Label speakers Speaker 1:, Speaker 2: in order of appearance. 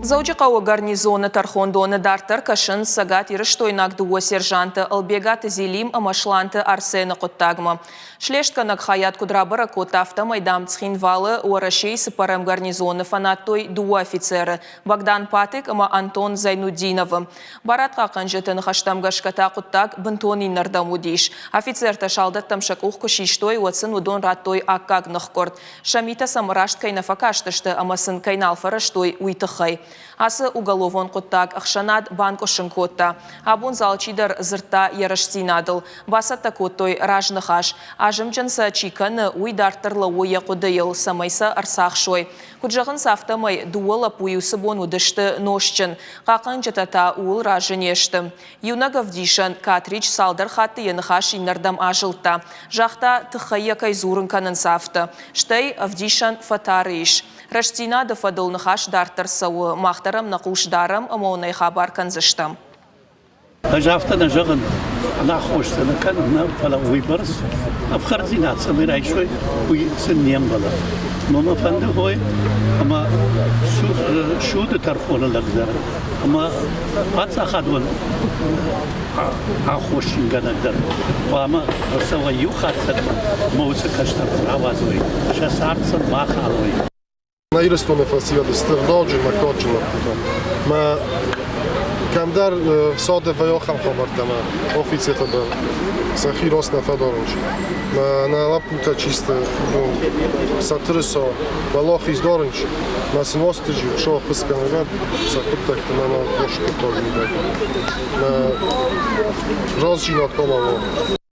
Speaker 1: Дзӕуджыхъӕуы гарнизоны тӕрхондоны дарддӕр кӕсынц цӕгатирыстойнаг дыууӕ сержанты Ӕлбегаты Зелим ӕмӕ Сланты Арсены хъуыддагмӕ. Слестгӕнӕг хайад куыд рабӕрӕг кодта, афтӕмӕй, дам, Цхинвалы Уӕрӕсейы цыппӕрӕм гарнизоны фӕнадтой дыууӕ офицеры Богдан Патык ӕмӕ Антон Зайнутдиновы. Барадхъахъхъӕнджыты ныхӕстӕм гӕсгӕ та хъуыддаг бынтон иннӕрдӕм уыдис. Офицертӕ салдӕттӕм сӕ къух куы систой, уӕд сын уыдон радтой аккаг ныхкъуырд. Сӕ митӕ сӕм раст кӕй нӕ фӕкастысты ӕмӕ сын кӕй нал фӕрӕзтой, уый тыххӕй. Ацы уголовон хъуыддаг ӕхсӕнад банкъуысын кодта. Абон дзы алчидӕр дзырдта йӕ рӕстдзинадыл. Бацӕттӕ кодтой разныхас. Азымджын сӕ чи кӕны, уый дарддӕр лӕууы йӕ хъуыдыйыл, цӕмӕй сӕ ӕрцахсой. Куыд зӕгъынц, афтӕмӕй дыууӕ лӕппуйы уыцы бон уыдысты нозтджын. Хъахъхъӕнджытӕ та ууыл разы не сты. Иунӕг ӕвдисӕн, Катрич цалдӕр хатты йӕ ныхас иннӕрдӕм азылдта. Загъта, тыххӕй йӕ кӕй дзурын кӕнынц афтӕ. Стӕй ӕвдисӕн фӕтары ис. Рӕстдзинады фӕдыл ныхас дарддӕр цӕуы, мах дӕр ӕм нӕ хъус дарӕм ӕмӕ уын ӕй хабар кӕндзыстӕм.
Speaker 2: Ӕз афтӕ нӕ зӕгъын, ӕнаххос сӕ нӕ кӕнын, нӕ, фӕлӕ уыйбӕрц ӕфхӕрддзинад цӕмӕй райсой, уый сын не мбӕлы. Мӕ мӕ фӕнды хой ӕмӕ суды тӕрхоны лӕг дӕр ӕмӕ паддзахадон аххосджынгӕнӕг дӕр хъуамӕ ӕрцӕуа иу хатдзӕгмӕ ӕмӕ уыцы кӕстӕрты рауадзой, сӕ цард сын ма халой.
Speaker 3: Нӕ Ирыстоны фӕсивӕд сты ӕгъдауджын ӕмӕ кадджын лӕппутӕ. Мӕ кӕмдӕр фсады вӕййы ахӕм хабӕрттӕ ӕмӕ офицертӕ дӕр сӕхи раст нӕ фӕдарынц. Мӕ нӕ лӕппутӕ чи сты, уыдон сӕ тырыса уӕлахиз дарынц. Мӕ сын Уастырджи Хуыцау ӕххуысгӕнӕгӕн сӕ хъуыддӕгты мӕнӕ хорз хъуыддаг мидӕг. Мӕ раззинад хъуамӕ уа.